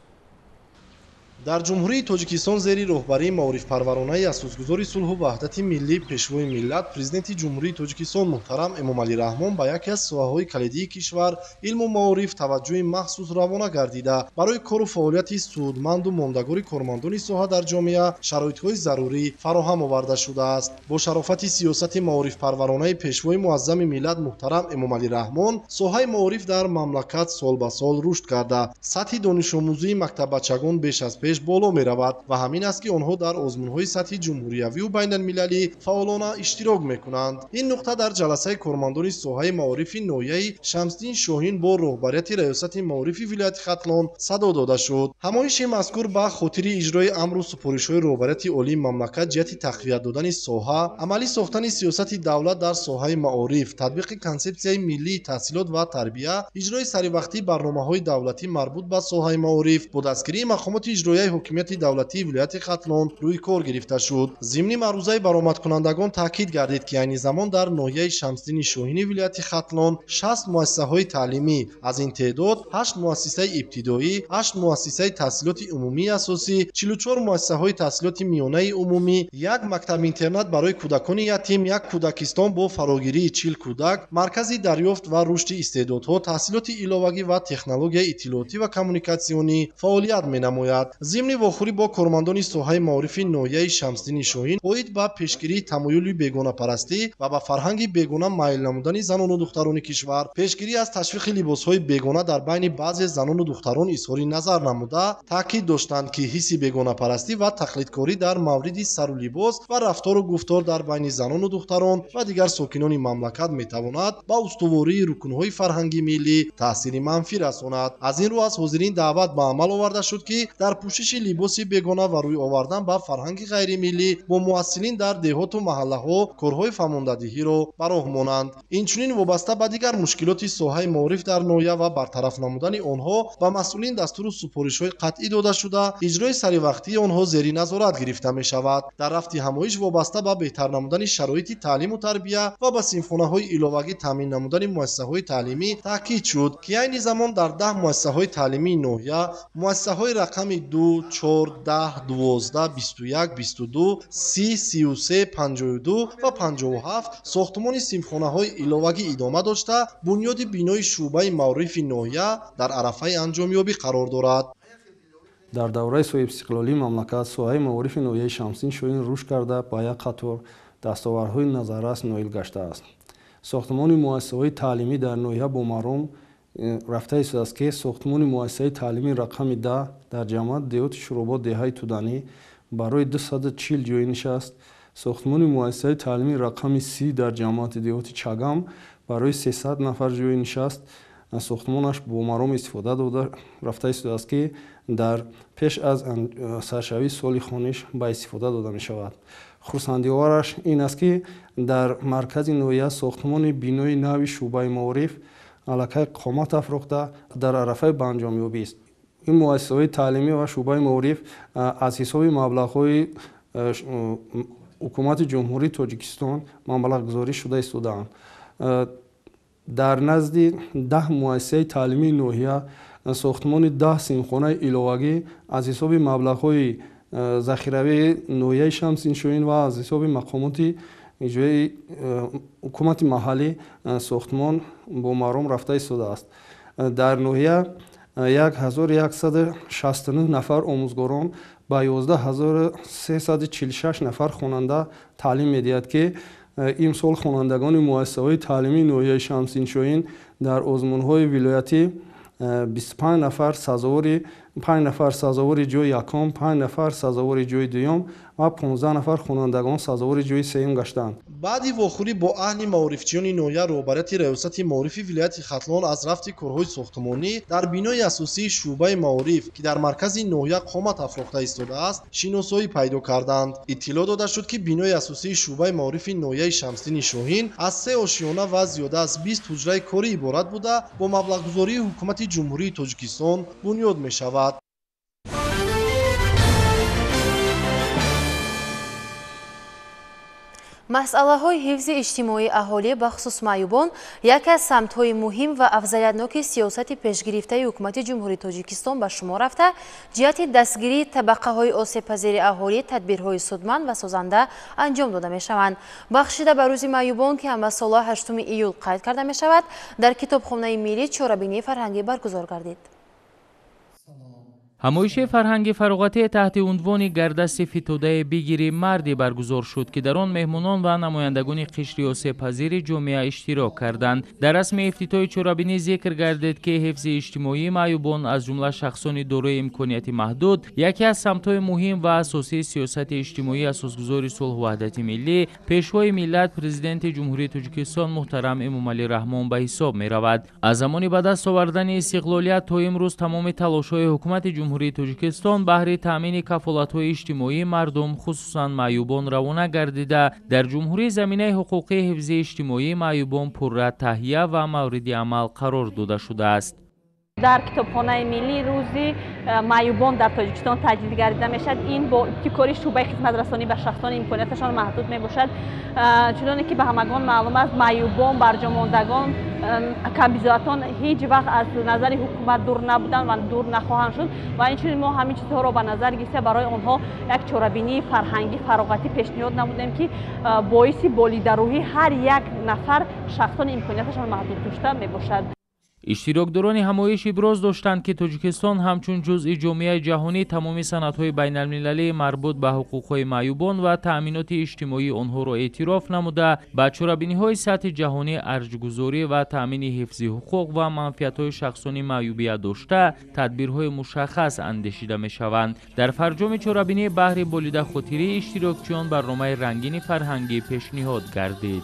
Дар Ҷумҳурии Тоҷикистон зери роҳбарии маорифпарваронаи асосгузори сулҳу ваҳдати миллӣ, пешвои миллат, президенти Ҷумҳурии Тоҷикистон муҳтарам Эмомалӣ Раҳмон ба яке аз соҳаҳои калидии кишвар илму маориф таваҷҷӯҳи махсус равона гардида, барои кору фаъолияти судманду мондагори кормандони соҳа дар ҷомеа шароитҳои зарурӣ фароҳам оварда шудааст. Бо шарофати сиёсати маорифпарваронаи пешвои муаззами миллат муҳтарам Эмомалӣ Раҳмон соҳаи маориф дар мамлакат сол ба сол рушд карда, сатҳи донишомӯзии мактаббачагон беш аз пеш боло меравад ва ҳамин аст, ки онҳо дар озмунҳои сатҳи ҷумҳуриявию байналмилалӣ фаъолона иштирок мекунанд. Ин нуқта дар ҷаласаи кормандони соҳаи маорифи ноҳияи Шамсиддин Шоҳин бо роҳбарияти Раёсати маорифи вилояти Хатлон садо дода шуд. Ҳамоиши мазкур ба хотири иҷрои амру супоришҳои роҳбарияти олии мамлакат ҷиҳати тақвият додани соҳа, амалӣ сохтани сиёсати давлат дар соҳаи маориф, татбиқи консепсияи миллии таҳсилот ва тарбия, иҷрои саривақтии барномаҳои давлатӣ марбут ба соҳаи маориф бо дастгирии мақомоти иҷроияи ҳокимияти давлатии вилояти Хатлон рӯи кор гирифта шуд. Зимни маърузаи баромадкунандагон таъкид гардид, ки айни замон дар ноҳияи Шамсиддини Шоҳини вилояти Хатлон 60 муассисаҳои таълимӣ, аз ин теъдод 8 муассисаи ибтидоӣ, 8 муассисаи таҳсилоти умумии асосӣ, 44 муассисаҳои таҳсилоти миёнаи умумӣ, як мактаб-интернат барои кӯдакони ятим, як кӯдакистон бо фарогирии 40 кӯдак, маркази дарёфт ва рушди истеъдодҳо, таҳсилоти иловагӣ ва технологияи иттилоотӣ ва коммуникатсионӣ фаъолият менамояд. Зимни вохӯрӣ бо кормандони соҳаи маорифи ноҳияи Шамсиддини Шоҳин оид ба пешгирии тамоюли бегонапарастӣ ва ба фарҳанги бегона майл намудани занону духтарони кишвар, пешгирӣ аз ташвиқи либосҳои бегона дар байни баъзе занону духтарон изҳори назар намуда, таъкид доштанд, ки ҳисси бегонапарастӣ ва тақлидкорӣ дар мавриди сару либос ва рафтору гуфтор дар байни занону духтарон ва дигар сокинони мамлакат метавонад ба устувории рукнҳои фарҳанги миллӣ таъсири манфӣ расонад. Аз ин рӯ аз ҳозирин даъват ба амал оварда шуд, ки дар пӯшиши либоси бегона ва рӯй овардан ба фарҳанги ғайримиллӣ бо муассилин дар деҳоту маҳаллаҳо корҳои фаҳмондадиҳиро ба роҳ монанд. Инчунин вобаста ба дигар мушкилоти соҳаи маориф дар ноҳия ва бартараф намудани онҳо ба масъулин дастуру супоришҳои қатъӣ дода шуда, иҷрои саривақтии онҳо зери назорат гирифта мешавад. Дар рафти ҳамоиш вобаста ба беҳтар намудани шароити таълиму тарбия ва ба синфхонаҳои иловагӣ таъмин намудани муассисаҳои таълимӣ таъкид шуд, ки айни замон дар 10 муассисаҳои таълимии ноҳия муассисаҳои рақами 2, 2, 4, 10, 12, 21, 22, 30, 33, 52 ва 57 сохтмони синфхонаҳои иловагӣ идома дошта, бунёди бинои шӯъбаи маорифи ноҳия дар арафаи анҷомёбӣ қарор дорад. Дар давраи соҳибистиқлолии мамлакат соҳаи маорифи ноҳияи Шамсиддин Шоҳин рушд карда, ба як қатор дастовардҳои назаррас ноил гаштааст. Сохтмони муассисаҳои таълимӣ дар ноҳия бо маром рафта истодааст, ки сохтмони муассисаи таълимии рақами 10 дар ҷамоат деҳоти Шӯробод деҳаи Туданӣ барои 240 ҷойи нишаст, сохтмони муассисаи таълимии рақами 30 дар ҷамоати деҳоти Чагам барои 300 нафар ҷойи нишаст сохтмонаш бо маром истифода дода рафта истодааст, ки дар пеш аз саршавии соли хониш ба истифода дода мешавад. Хурсандиовараш ин аст, ки дар маркази ноҳия сохтмони бинои нави шӯъбаи маориф аллакай қомат афрохта дар арафаи ба анҷомёбист. Ин муассисаҳои таълимӣ ва шӯъбаи маориф аз ҳисоби маблағҳои ҳукумати Ҷумҳурии Тоҷикистон маблағгузорӣ шуда истодаанд. Дар назди 10 муассисаи таълимии ноҳия сохтмони 10 синфхонаи иловагӣ аз ҳисоби маблағҳои захиравии ноҳияи Шамсиддин Шоҳин ва аз ҳисоби мақомоти иҷроии ҳукумати маҳаллӣ сохтмон бо маром рафта истодааст. Дар ноҳия 1169 нафар омӯзгорон ба 11346 нафар хонанда таълим медиҳад, ки имсол хонандагони муассисаҳои таълимии ноҳияи Шамсиддин Шоҳин дар озмунҳои вилоятӣ 25 нафар сазовори 5 нафар сазовори ҷои якум, 5 нафар сазовори ҷои дуюм ва 15 нафар хонандагон сазовори ҷои сеюм гаштанд. Баъди вохӯрӣ бо аҳли маорифчиёни ноҳия роҳбарияти раёсати маорифи вилояти Хатлон аз рафти корҳои сохтмонӣ дар бинои асосии шӯъбаи маориф, ки дар маркази ноҳия қомат афрохта истодааст, шиносоӣ пайдо карданд. Иттилоъ дода шуд, ки бинои асосии шӯъбаи маорифи ноҳияи Шамсиддини Шоҳин аз 3 ошиёна ва зиёда аз 20 ҳуҷраи корӣ иборат буда, бо маблағгузории ҳукумати Ҷумҳурии Тоҷикистон бунёд мешавад. Масъалаҳои ҳифзи иҷтимоии аҳолӣ, бахусус маъюбон, яке аз самтҳои муҳим ва афзалиятноки сиёсати пешгирифтаи ҳукумати Ҷумҳурии Тоҷикистон ба шумор рафта, ҷиҳати дастгирии табақаҳои осебпазири аҳолӣ тадбирҳои судманд ва созанда анҷом дода мешаванд. Бахшида ба рӯзи маъюбон, ки ҳамасола 8 июл қайд карда мешавад, дар китобхонаи миллӣ чорабинии фарҳангӣ баргузор гардид. Ҳамоиши фарҳанги фароғатӣ таҳти унвони гардасти фитодаи бигири марди баргузор шуд, ки дар он меҳмонон ва намояндагони қишри осебпазири ҷомеа иштирок карданд. Дар расми ифтитоҳи чорабинӣ зикр гардид, ки ҳифзи иҷтимоии маъюбон, аз ҷумла шахсони дорои имконияти маҳдуд, яке аз самтҳои муҳим ва асосии сиёсати иҷтимоии асосгузори сулҳу ваҳдати миллӣ, пешвои миллат, президенти Ҷумҳурии Тоҷикистон муҳтарам Эмомалӣ Раҳмон ба ҳисоб меравад. Аз замони ба даст овардани истиқлолият то имрӯз тамоми талошҳои ҳукумати Ҷумҳурии Тоҷикистон баҳри таъмини кафолатҳои иҷтимоии мардум, хусусан маъюбон, равона гардида, дар ҷумҳурӣ заминаи ҳуқуқии ҳифзи иҷтимоии маъюбон пурра таҳия ва мавриди амал қарор дода шудааст. Дар китобхонаи миллӣ рӯзи маъюбон дар Тоҷикистон таҷлил гардида мешавад. Ин бо ибтикори шӯъбаи хизматрасонӣ ба шахсони имконияташон маҳдуд мебошад. Чуноне ки ба ҳамагон маълум аст, маъюбон, барҷомондагон, камбизоатон ҳеҷ вақт аз назари ҳукумат дур набуданд ва дур нахоҳанд шуд ва инчунин мо ҳамин чизҳоро ба назар гирифта барои онҳо як чорабинии фарҳангӣ фароғатӣ пешниҳод намудем, ки боиси болидарӯҳии ҳар як нафар шахсони имконияташон маҳдуд дошта мебошад. Иштирокдорони ҳамоиш иброз доштанд, ки Тоҷикистон ҳамчун ҷузъи ҷомеаи ҷаҳонӣ тамоми санадҳои байналмилалии марбут ба ҳуқуқҳои маъюбон ва таъминоти иҷтимоии онҳоро эътироф намуда, ба чорабиниҳои сатҳи ҷаҳонӣ арҷгузорӣ ва таъмини ҳифзи ҳуқуқ ва манфиатҳои шахсони маъюбият дошта тадбирҳои мушаххас андешида мешаванд. Дар фарҷоми чорабинӣ баҳри болидахотирии иштирокчиён барномаи рангини фарҳангӣ пешниҳод гардид.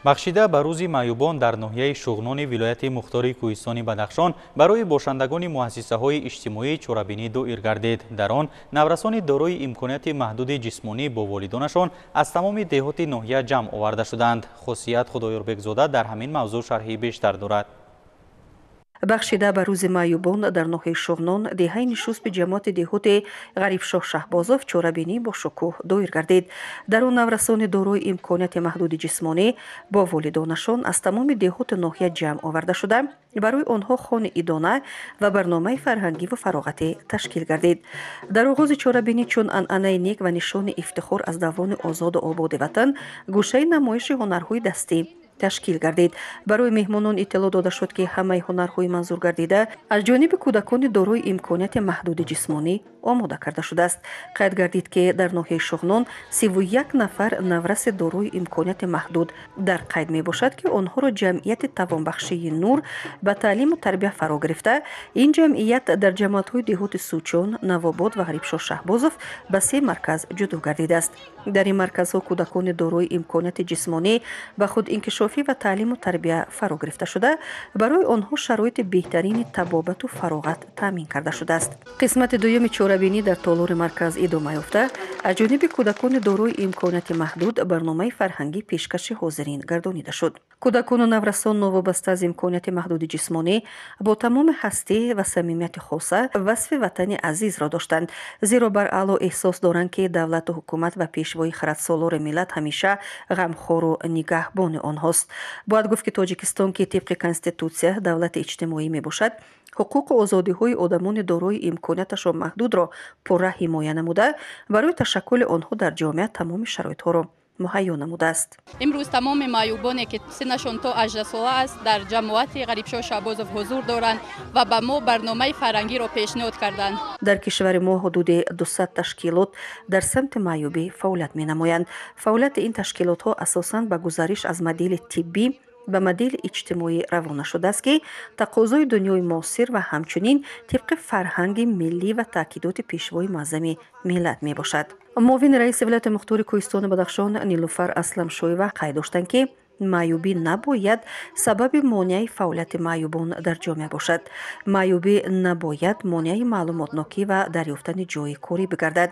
Бахшида ба рӯзи маъюбон дар ноҳияи Шуғнони вилояти мухтори Кӯҳистони Бадахшон барои бошандагони муассисаҳои иҷтимоӣ чорабинӣ доир гардид. Дар он наврасони дорои имконияти маҳдуди ҷисмонӣ бо волидонашон аз тамоми деҳоти ноҳия ҷамъ оварда шуданд. Хосият Худоёрбекзода дар ҳамин мавзӯъ шарҳи бештар дорад. Бахшида ба рӯзи маъюбон дар ноҳияи Шуғнон, деҳаи Нишусби ҷамоати деҳоти Ғарибшоҳ Шаҳбозов чорабинӣ бо шукӯҳ доир гардид. Дар он наврасони дорои имконияти маҳдуди ҷисмонӣ бо волидонашон аз тамоми деҳоту ноҳия ҷамъ оварда шуда, барои онҳо хони идона ва барномаи фарҳангиву фароғатӣ ташкил гардид. Дар оғози чорабинӣ чун анъанаи нек ва нишони ифтихор аз даврони озоду ободи ватан гӯшаи намоиши ҳунарҳои дастӣ ташкил гардид. Барои меҳмонон иттилоъ дода шуд, ки ҳамаи ҳунарҳои манзур гардида аз ҷониби кӯдакони дорои имконияти маҳдуди ҷисмонӣ омода карда шудааст. Қайд гардид, ки дар ноҳияи Шуғнон 31 нафар навраси дорои имконияти маҳдуд дар қайд мебошад, ки онҳоро ҷамъияти тавонбахшии Нур ба таълиму тарбия фаро гирифта. Ин ҷамъият дар ҷамоатҳои деҳоти Сучон, Навобод ва Ғарибшоҳ Шаҳбозов ба се марказ ҷудо гардидааст. Дар ин марказҳо кӯдакони дорои имконияти ҷисмонӣ ба худинкишофӣ ва таълиму тарбия фаро гирифта шуда, барои онҳо шароити беҳтарини табобату фароғат таъмин карда шудааст. Қисмати дуюми чорабинӣ дар толори марказ идома ёфта, аз ҷониби кӯдакони дорои имконияти маҳдуд барномаи фарҳангӣ пешкаши ҳозирин гардонида шуд. Кӯдакону наврасон новобаста аз имконияти маҳдуди ҷисмонӣ бо тамоми ҳастӣ ва самимияти хоса васфи ватани азизро доштанд, зеро баръало эҳсос доранд, ки давлату ҳукумат ва пешвои хиратсолори миллат ҳамеша ғамхору нигаҳбони онҳост. Бояд гуфт, ки Тоҷикистон, ки тибқи конститутсия давлати иҷтимоӣ мебошад, ҳуқуқу озодиҳои одамони дорои имконияташон маҳдудро пурра ҳимоя намуда, барои ташаккули онҳо дар ҷомеа тамоми шароитҳоро муҳайё намудааст. Имрӯз тамоми маъюбоне, ки синнашон то 18 сола аст, дар ҷамоати Ғарибшоҳ Шаҳбозов ҳузур доранд ва ба мо барномаи фарҳангиро пешниҳод карданд. Дар кишвари мо ҳудуди 200 ташкилот дар самти маъюбӣ фаъолият менамоянд. Фаъолияти ин ташкилотҳо асосан ба гузариш аз модели тиббӣ ба модели иҷтимоӣ равона шудааст, ки тақозои дунёи муосир ва ҳамчунин тибқи фарҳанги миллӣ ва таъкидоти пешвои муаззами миллат мебошад. Муовини раиси вилояти мухтори Кӯҳистони Бадахшон Нилуфар Асламшоева қайд доштанд, ки маъюбӣ набояд сабаби монеаи фаъолияти маъюбон дар ҷомеа бошад. Маъюбӣ набояд монеаи маълумотнокӣ ва дарёфтани ҷойи корӣ бигардад.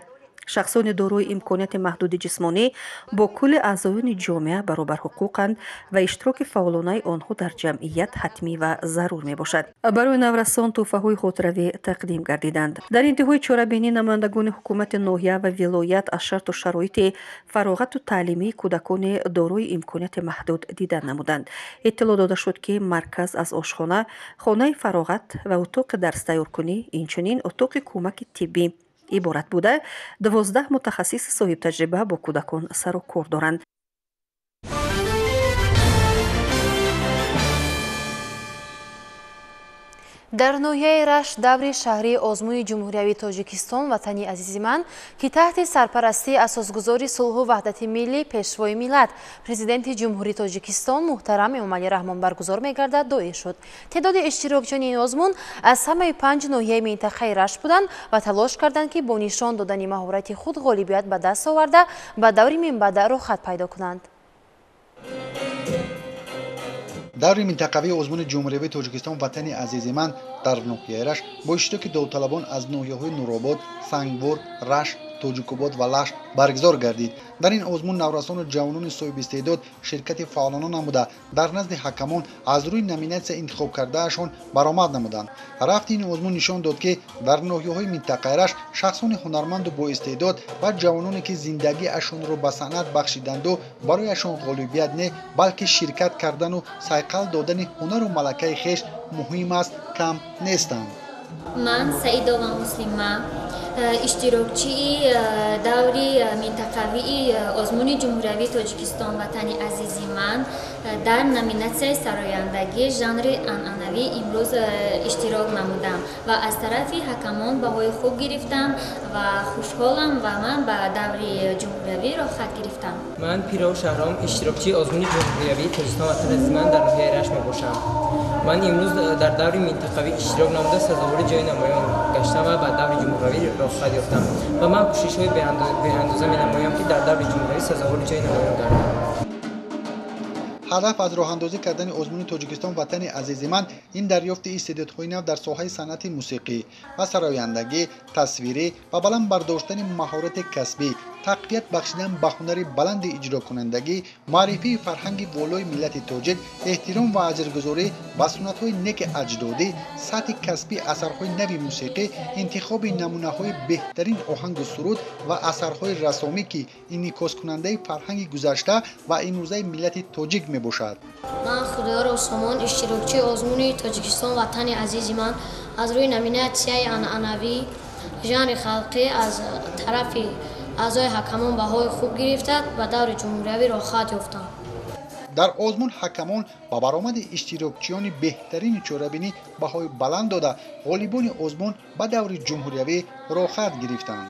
Шахсони дорои имконияти маҳдуди ҷисмонӣ бо кулли аъзоёни ҷомеа баробарҳуқуқанд ва иштироки фаъолонаи онҳо дар ҷамъият ҳатмӣ ва зарур мебошад. Барои наврасон тӯҳфаҳои хотиравӣ тақдим гардиданд. Дар интиҳои чорабинӣ намояндагони ҳукумати ноҳия ва вилоят аз шарту шароити фароғату таълимии кӯдакони дорои имконияти маҳдуд дидан намуданд. Иттилоъ дода шуд, ки марказ аз ошхона, хонаи фароғат ва утоқи дарстайёркунӣ, инчунин утоқи кӯмаки тиббӣ иборат буда, 12 мутахассиси соҳибтаҷриба бо кӯдакон сару кор доранд. Дар ноҳияи Рашт даври шаҳрии озмуни Ҷумҳуриявии Тоҷикистон «Ватани азизи ман», ки таҳти сарпарастии асосгузори сулҳу ваҳдати миллӣ, пешвои миллат, Президенти Ҷумҳурии Тоҷикистон муҳтарам Эмомалӣ Раҳмон баргузор мегардад, доир шуд. Теъдоди иштирокчиёни ин озмун аз ҳамаи 5 ноҳияи минтақаи Рашт буданд ва талош карданд, ки бо нишон додани маҳорати худ ғолибият ба даст оварда, ба даври минбаъда роҳхат пайдо кунанд. Даври минтақавии озмуни Ҷумҳуриявии Тоҷикистон «Ватани азизи ман» дар ноҳияи Рашт бо иштироки довталабон аз ноҳияҳои Нуробод, Сангвор, Рашт, Тоҷикобод ва Лашт баргузор гардид. Дар ин озмун наврасону ҷавонони соҳибистеъдод ширкати фаъолона намуда, дар назди ҳакамон аз рӯи номинатсия интихобкардаашон баромад намуданд. Рафти ин озмун нишон дод, ки дар ноҳияҳои минтақаи Рашт шахсони ҳунарманду боистеъдод ва ҷавононе, ки зиндагиашонро ба санъат бахшиданду барояшон ғолибият не, балки ширкат кардану сайқал додани ҳунару малакаи хеш муҳим аст, кам нестанд. Ман Саидова Муслима, иштирокчии даври минтақавии озмуни Ҷумҳуриявии Тоҷикистон «Ватани азизи ман» дар номинатсияи сарояндагӣ жанри анъанавӣ имрӯз иштирок намудам ва аз тарафи ҳакамон баҳои хуб гирифтам ва хушҳолам ва ман ба даври ҷумҳуриявӣ роҳхат гирифтам. Ман Пиров Шаҳром, иштирокчии озмуни Ҷумҳуриявии Тоҷикистон «Ватани азизи ман» дар ноҳияи Рашт мебошам. Ман имрӯз дар даври минтақавӣ иштирок намуда, сазовори ҷои намоён гаштам ва ба даври ҷумҳуриявӣ роҳхат ёфтам ва ман кӯшишҳои беандоза менамоям, ки дар даври ҷумҳуриявӣ сазовори ҷои намоён гардам. Ҳадаф аз роҳандозӣ кардани озмуни Тоҷикистон «Ватани азизи ман» ин дарёфти истеъдодҳои нав дар соҳаи санъати мусиқӣ ва сарояндагӣ, тасвирӣ ва баланд бардоштани маҳорати касбӣ тақвият бахшидан ба ҳунари баланди иҷрокунандагӣ, муаррифии фарҳанги волои миллати тоҷик, эҳтиром ва аҷргузорӣ ба суннатҳои неки аҷдодӣ, сатҳи касбии асарҳои нави мусиқӣ, интихоби намунаҳои беҳтарин оҳангу суруд ва асарҳои рассомӣ, ки инъикоскунандаи фарҳанги гузашта ва имрӯзаи миллати тоҷик мебошад. Ман Худоёров Сомон, иштирокчии озмуни Тоҷикистон Ватани азизи ман, аз рӯи номинатсияи анъанавӣ жанри халқӣ аз тарафи аъзои ҳакамон баҳои хуб гирифта ба даври ҷумҳуриявӣ роҳхат ёфтам. Дар озмун ҳакамон ба баромади иштирокчиёни беҳтарини чорабинӣ баҳои баланд дода, ғолибони озмун ба даври ҷумҳуриявӣ роҳхат гирифтанд.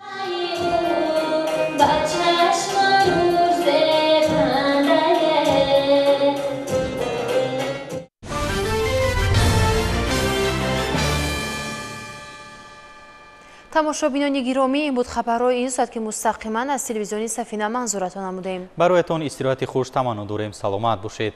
Тамошобинони гиромӣ, ин буд хабарҳои ин соат, ки мустақиман аз телевизиони Сафина манзуратон намудем. Бароятон истироҳати хуш таманно дорем. Саломат бошед.